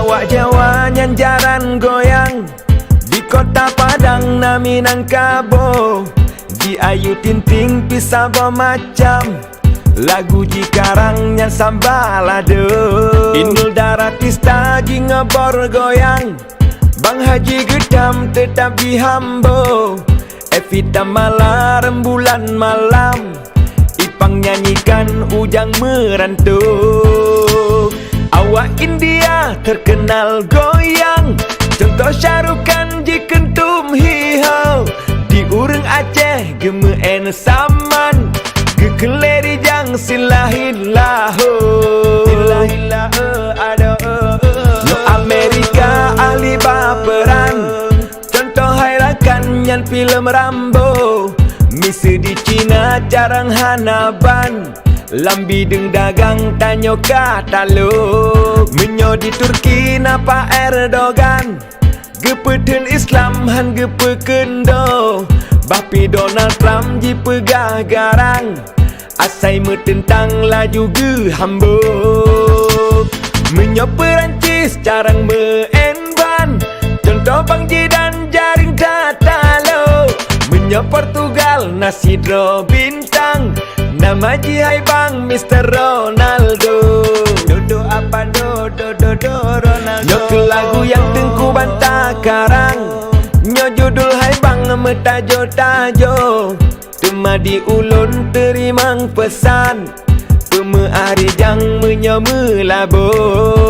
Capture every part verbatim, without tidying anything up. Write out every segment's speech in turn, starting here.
Awak Jawa nyan jarang goyang. Di Kota Padang na Minangkabau. Di Ayu Ting Ting pih saboh macam. Lagu jikarang nyan sambal lado. Inul Daratista jingebor goyang. Bang Haji Geutam teutap jihambo. Evie Tamala Rembulan Malam. Ipang nyanyikan Ujang Meurantau. Awak India terkenal goyang. Contoh Shah Rukh Khan jikheun Tum Hi Ho. Di ureuëng Aceh geumeu'en saman. Geukheun lé rijang silahin laho. Nyoe Amerika ahli baperan. Contoh hai rakan nyan filem Rambo. Miseue di Cina carang hana ban. Lam bideueng dagang tanyoe ka talok. Meunyoe di Turki na Pak Erdogan. Geupeutheun Islam han geupeukeundoe. Bah pih Donald Trump jipeugah garang. Asai meuteuntang laju geuhambo. Meunyoe Perancis carang meu'en ban, contoh Bang Jidan jaring that talo. Meunyoe Portugal na sidroe bintang, nama jih hai Bang Mister Ronaldo. Dodo apa do, do, do, do, Ronaldo. Nyoe keuh lagu nyang Teungku Banta karang. Nyoe judul hai Bang meutajô-tajô. Teuma di ulôn teurimong peusan, peumeu'ah rijang meunyoe meulabong.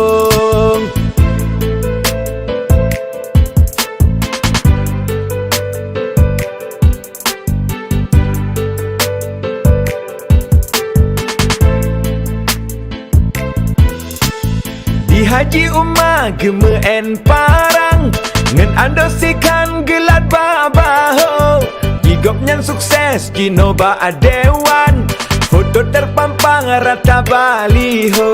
Di Haji Uma geumeu'en parang, ngon Ando Sikhan geulat bak bahô. Di gobnyan sukses jinoe bak dewan, foto terpampang rata baliho.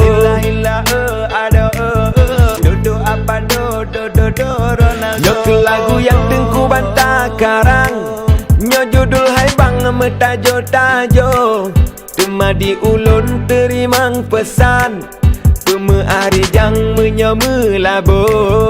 Ila, ila, eh, ado, eh, eh. Dodo apa do, do, do, do, Ronaldo. Nyoe keuh lagu nyang Teungku Banta karang. Nyoe judul hai Bang meutajô-tajô. Teuma di ulôn teurimong peusan, peumeu'ah rijang meunyoe meulabong.